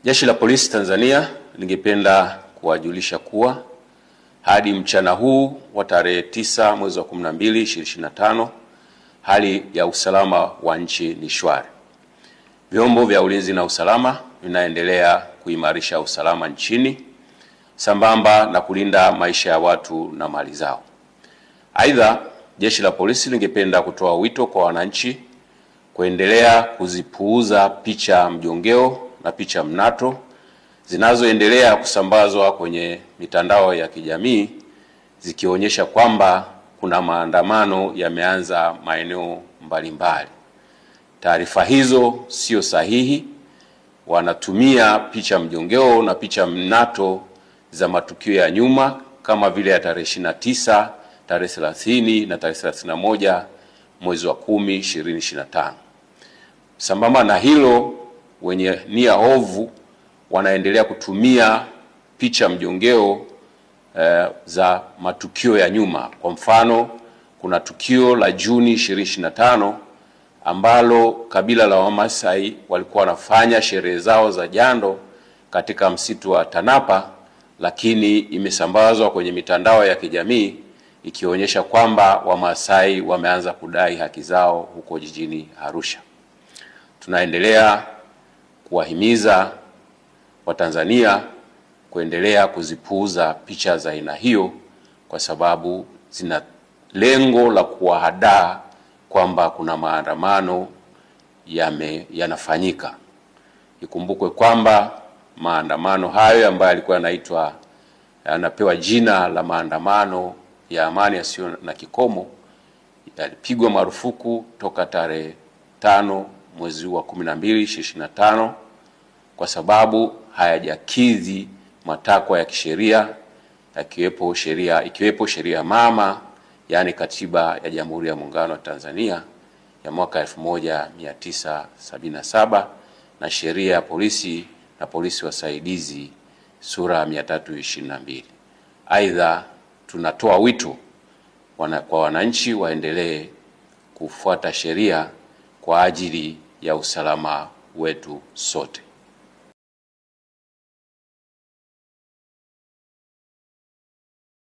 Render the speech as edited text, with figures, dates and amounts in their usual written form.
Jeshi la Polisi Tanzania lingependa kuwajulisha kuwa hadi mchana huu wa tarehe 9 mwezi wa 12 2025 hali ya usalama wa nchi ni shwari. Vyombo vya ulinzi na usalama vinaendelea kuimarisha usalama nchini sambamba na kulinda maisha ya watu na mali zao. Aidha, Jeshi la Polisi lingependa kutoa wito kwa wananchi kuendelea kuzipuuza picha mjongeo na picha mnato zinazoendelea kusambazwa kwenye mitandao ya kijamii zikionyesha kwamba kuna maandamano yameanza maeneo mbalimbali. Taarifa hizo sio sahihi. Wanatumia picha mjongeo na picha mnato za matukio ya nyuma kama vile ya tarehe 29, tarehe 30 na tarehe 31 mwezi wa 10 2025. Sambamba na hilo, wenye nia ovu wanaendelea kutumia picha mjongeo za matukio ya nyuma. Kwa mfano, kuna tukio la Juni 2025 ambalo kabila la Wamasai walikuwa wanafanya sherehe zao za jando katika msitu wa Tanapa, lakini imesambazwa kwenye mitandao ya kijamii ikionyesha kwamba Wamasai wameanza kudai haki zao huko jijini Arusha. Tunaendelea kuwahimiza Watanzania kuendelea kuzipuuza picha za aina hiyo kwa sababu zina lengo la kuwahadaa kwamba kuna maandamano yanafanyika. Ikumbukwe kwamba maandamano hayo ambayo yalikuwa yanaitwa, yanapewa jina la maandamano ya amani yasiyo na kikomo, yalipigwa marufuku toka tarehe 5 mwezi wa 12 2025 kwa sababu hayajakidhi matakwa ya kisheria, ikiwepo sheria mama, yani Katiba ya Jamhuri ya Muungano wa Tanzania ya mwaka 1977 na sheria ya polisi na polisi wasaidizi sura 322. Aidha, tunatoa wito kwa wananchi waendelee kufuata sheria kwa ajili ya usalama wetu sote.